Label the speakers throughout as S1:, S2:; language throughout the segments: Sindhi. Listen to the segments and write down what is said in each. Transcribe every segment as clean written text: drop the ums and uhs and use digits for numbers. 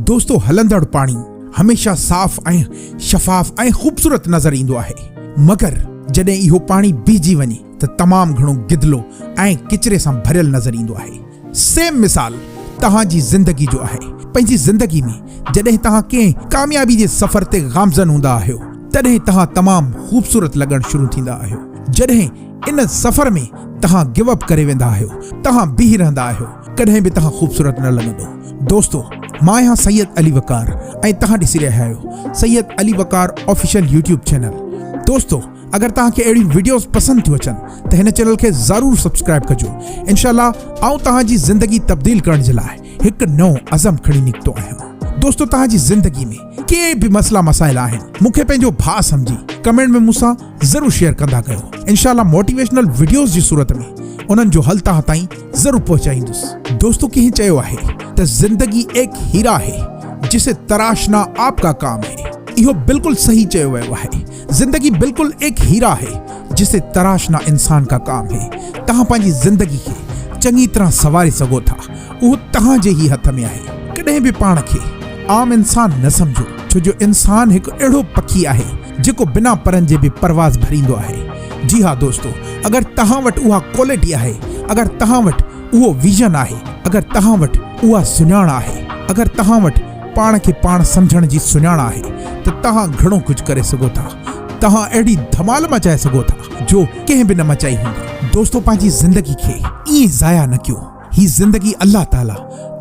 S1: دوستو هلندڙ پاڻي هميشه صاف ۽ شفاف ۽ خوبصورت نظر ايندو آهي مگر جڏهن اهو پاڻي بيهجي وڃي ته تمام گهڻو گدلو ۽ ڪچري سان ڀريل نظر ايندو آهي. سيم مثال توهان جي زندگي جو آهي. پنهنجي زندگي ۾ جڏهن توهان ڪنهن ڪاميابي جي سفر تي گامزن هوندا آهيو تڏهن توهان تمام خوبصورت لڳڻ شروع ٿيندا آهيو. جڏهن ان سفر ۾ توهان گيو اپ ڪري ويندا آهيو، توهان بيهي رهندا آهيو، ڪڏهن به توهان خوبصورت نه لڳندو. دوستو مان آهيان سيد علي وقار ۽ توهان ڏسي رهيا آهيو Syed Ali Waqar official YouTube channel. دوستو اگر توهان کي اهڙيون وڊيوز پسند ٿيون اچن ته هن چينل کي ضرور سبسڪرائب ڪجو. انشاء الله آئون توهان جي زندگي تبديل ڪرڻ جي لاء هڪ نئون عزم کڻي نڪتو آهيان. دوستو توهان جي زندگي ۾ ڪي به مسئلا مسائل آهن مون کي پنهنجو ڀاء سمجهي ڪمينٽ ۾ مون سان ضرور شيئر ڪندا ڪيو. انشاء الله موٽيويشنل وڊيوز جي صورت ۾ انهن جو حل توهان تائين ضرور پهچائيندس. دوستو ڪنهن چيو آهي ته زندگي ايڪ هيرا هي جسي تراشنا آپ ڪا ڪام هي. اهو بلڪل صحيح چيو ويو آهي. زندگي بلڪل ايڪ هيرا هي جسي تراشنا انسان ڪا ڪام هي. توهان پنهنجي زندگي کي چڱي طرح سنواري سگهو ٿا اهو توهان جي ئي هٿ ۾ آهي. ڪڏهن به پاڻ کي عام انسان نه سمجهو ڇو جو انسان هڪ اهڙو پکي آهي جيڪو بنا پرن جي به پرواز ڀريندو آهي. جي ها دوستو اگر توهان وٽ اها ڪوالٽي آهي، اگر توهان وٽ اهو ويزن آهي، اگر توهان وٽ اها سڃاڻ آهي، اگر توهان وٽ پاڻ کي پاڻ سمجهڻ جي سڃاڻ آهي ته توهان گهڻو ڪجهه ڪري سگهو ٿا. توهان اهڙي ڌمال مچائي سگهو ٿا جو ڪنهن به نه مچائي هوندي. دوستو پنهنجي زندگي کي ائين ضايع نه ڪيو. هي زندگي الله تعالي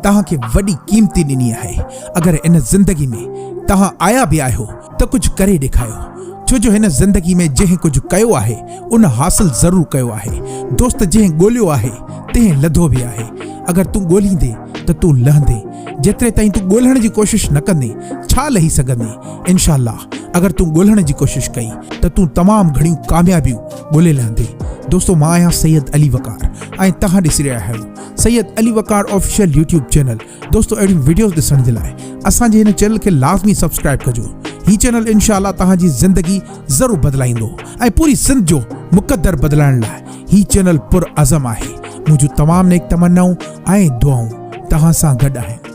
S1: توهان کي وڏي قيمتي ڏني آهي. اگر ان زندگي ۾ توهان آيا به آهيو ته ڪجهه ڪري ڏيکايو. ڇو جو هن زندگي ۾ جنهن ڪجهه ڪيو آهي ان حاصل ضرور ڪيو آهي. دوست جنهن ڳوليو آهي تنهن لڌو به آهي. اگر تون ڳوليندين ته تون لهندين. جيتري تائين تون ڳولڻ جي ڪوشش نه ڪندين ڇا لهي سگهندين؟ انشاء الله اگر تون ڳولڻ جي ڪوشش ڪئي ته تون تمام گهڻيون ڪاميابيون ڳولي لهندين. دوستو مان آهيان سيد علي وقار ۽ توهان ڏسي رهيا آهيو Syed Ali Waqar official YouTube channel. دوستو اهڙيون وڊيوز ڏسڻ جي لاء اسان جي هن چينل کي لازمي سبسڪرائب ڪجو. هي چينل انشاء الله توهان جي زندگي ضرور بدلائيندو ۽ پوري سنڌ جو مقدر بدلائڻ لاء هي چينل پر عزم آهي. منهنجون تمام نيڪ تمنائون ۽ دعائون توهان سان گڏ آهن.